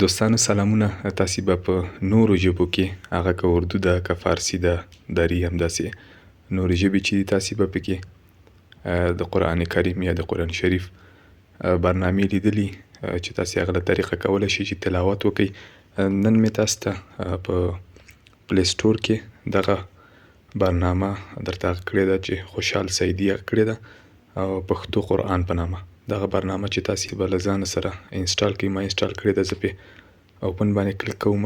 دوستانو سلامونه، تاسې به په نورو ژبو کې، هغه که اردو ده که فارسي ده، دري، همداسې نورې ژبې چې دي، تاسې به پکې د قرآن کریم یا د قرآن شریف برنامې لیدلي چې تاسې هغه له طریقه کولی شئ چې تلاوت وکړئ. نن مې تاسو ته په پلی سټور کې دغه برنامه درته هغه کړې ده چې خوشحال سیدي هغه کړې ده او پښتو قرآن په نامه دغه برنامه چې تاسې به له ځانه سره انسټال کړئ. ما انسټال کړې ده، زه پې اوپن باندې کلیک کوم.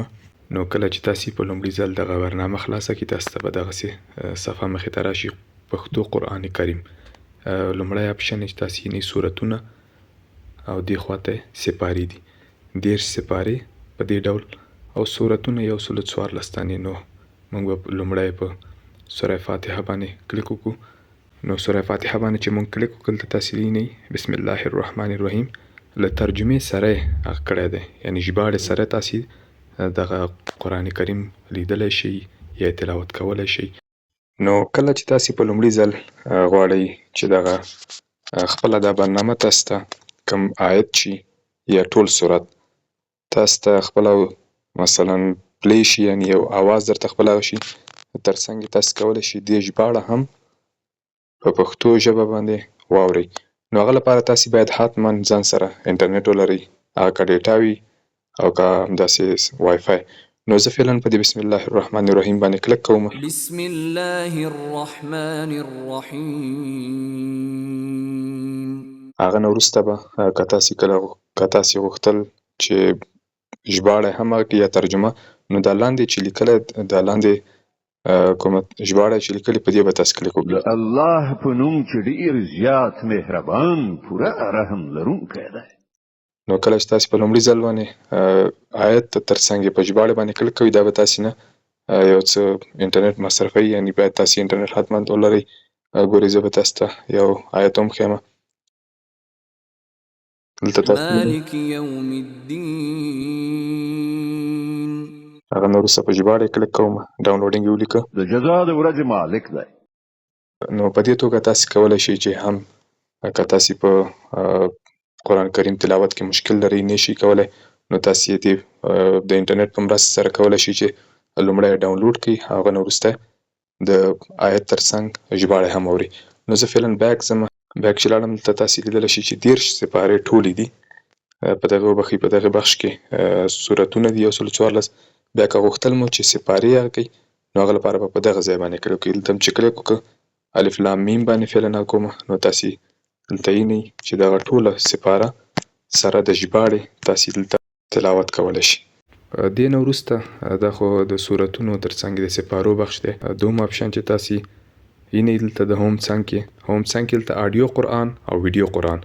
نو کله چې تاسې په لومړي ځل دغه برنامه خلاصه کړئ، تاسو ته به دغسې صفحه مخې ته راشي، پښتو قرآن کریم. لومړی اپشن چې تاسې یې سورتونه او دې خواته سپارې دي، 30 سپارې په دې ډول او سورتونه 114 دانې. نو موږ به لومړی په سوره فاتحه باندې کلیک وکړو. نو سوره فاتحه باندې چې موږ کلیک وکړ، دلته تاسې وینئ بسم الله الرحمن الرحیم له ترجمې سره یې هغه کړی دی، یعنې ژباړې سره تاسې دغه قرآن کریم لیدلی شئ یا تلاوت کولی شئ. نو کله چې تاسې په لومړي ځل غواړئ چې دغه خپله دا برنامه تاسو ته کوم آیت شي یا ټول سورت تاسو ته خپله مثلا پلی شي، یعنې یو اواز درته خپله شي، ترڅنګ تاسو کولی شئ دې ژباړه هم په پښتو ژبه باندې واورئ. نو هغه لپاره تاسې باید حتما ځان سره انټرنیټ ولرئ، هغه که ډیټا وي او که همداسې وای فای. نو زه فعلا په دې بسم الله الرحمن الرحیم باندې کلیک کوم. بسم الله الرحمن الرحیم. هغه نه وروسته به که تاسې کله که تاسې غوښتل چې ژباړه هم وکړئ یا ترجمه، نو دا لاندې چې لیکلی، دا لاندې کومه ژباړه چې لیکلې، په دې به تاسې کلیک وکړئ. د الله په نوم چې ډیر زیات مهربان، پوره رحم لرونکی دی. نو کله چې تاسې په لومړي ځل باندې آیت ته ترڅنګ په ژباړې باندې کلیک کوئ، دا به تاسې نه یو څه انټرنیټ مصرفوي، یعنې باید تاسې انټرنیټ حتما ولرئ. ګورئ، زه به تاسو ته یو آیت هم ښیم. دلته تاسو مالک یوم الدین. هغه نه وروسته په ژباړې کلیک کوم، ډاونلوډینګ یې ولیکه. د جزا د ورځې مالک دی. نو په دې توګه تاسې کولی شئ چې هم که تاسې په قرآن کریم تلاوت کې مشکل لرئ، نه شئ کولی، نو تاسې یې د انټرنیټ په مرسته سره کولی شئ چې لومړی ډاونلوډ کړئ، هغه نه وروسته د آیت ترڅنګ ژباړه هم اورئ. نو زه فعلا بیک ځم. بیک چې لاړم، دلته تاسې لیدلی شئ چې 30 سپارې ټولې دي په دغه وبخښئ، په دغه بخش کې سورتونه دي 114. بیا که غوښتل مو چې سپارې هغه کوي، نو هغه لپاره به په دغه ځای باندې کلیک وکړئ. دلته چې کلیک وکړ، الف لام میم باندې فعلا هغه کوم، نو تاسې دلته وینئ چې دغه ټوله سپاره سره د ژباړې تاسې دلته تلاوت کولی شئ. دې نه وروسته دا خو د سورتونو ترڅنګ د سپارو بخش دی. دوم اپشن چې تاسې وینئ دلته د هوم څنګ کې، هوم څنګ کې دلته اډیو قرآن او ویډیو قرآن.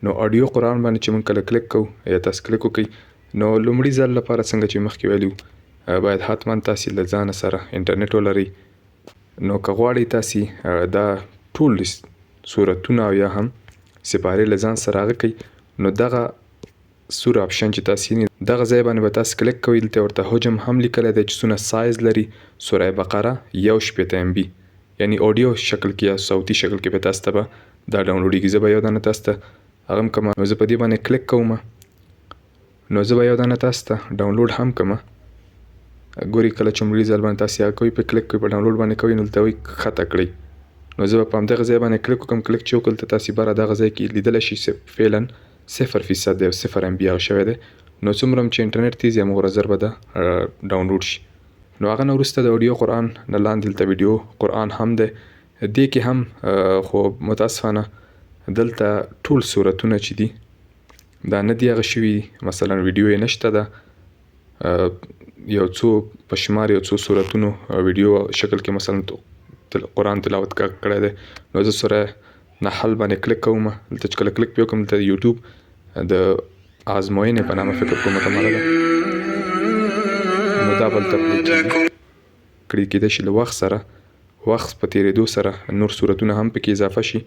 نو اډیو قرآن باندې چې موږ کله کلیک کوو یا تاسو کلیک وکړئ، نو لومړي ځل لپاره څنګه چې مخکې ویلي وو، باید حتما تاسې له ځانه سره انټرنیټ ولرئ. نو که غواړئ تاسې دا ټول سورتونه او یا هم سپارې له ځان سره هغه کوي، نو دغه سور اپشن چې تاسې وینئ، دغه ځای باندې به تاسې کلیک کوئ. دلته ورته حجم هم لیکلی دی چې څونه سایز لري. سوره بقره 61 ام بي، یعنی اډیو شکل کې یا صوتي شکل کې به تاسو ته به دا ډاونلوډېږي. زه به یو دانه تاسو ته هغه هم کوم. نو زه په دې باندې کلیک کوم، نو زه به یو دانه تاسو ته ډاونلوډ هم کوم. ګورئ، کله چې لومړي ځل باندې تاسې هغه کوئ، په کلیک کوئ، په ډاونلوډ باندې کوئ، نو دلته وایي کښته کړئ. نو زه به په همدغه ځای باندې کلیک وکړم. کلیک چې وکړ، دلته تاسې بره دغه ځای کې لیدلی شئ فعلا 0% دی او 0 ام بي هغه شوی دی. نو څومره هم چې انټرنیټ تیز وي، همغومره زر به دا ډاونلوډ شي. نو هغه نه وروسته د اډیو قرآن نه لاندې دلته ویډیو قرآن هم دی. دې کې هم خو متاسفانه دلته ټول سورتونه چې دي دا نه دي هغه شوي، مثلا ویډیو یې نشته ده. یو څو په شمار یو څو سورتونو ویډیو شکل کې مثلا قرآن تلاوت کړی دی. نو زه سوره نحل باندې کلیک کوم. دلته چې کله کلیک پرې وکړم، دلته یوټیوب د ازموینې په نامه فکر کوم ته ده، نو دا بل ته پلی کړي. کېدای شي له وخت سره، وخت په تېرېدو سره نور سورتونه هم پکې اضافه شي.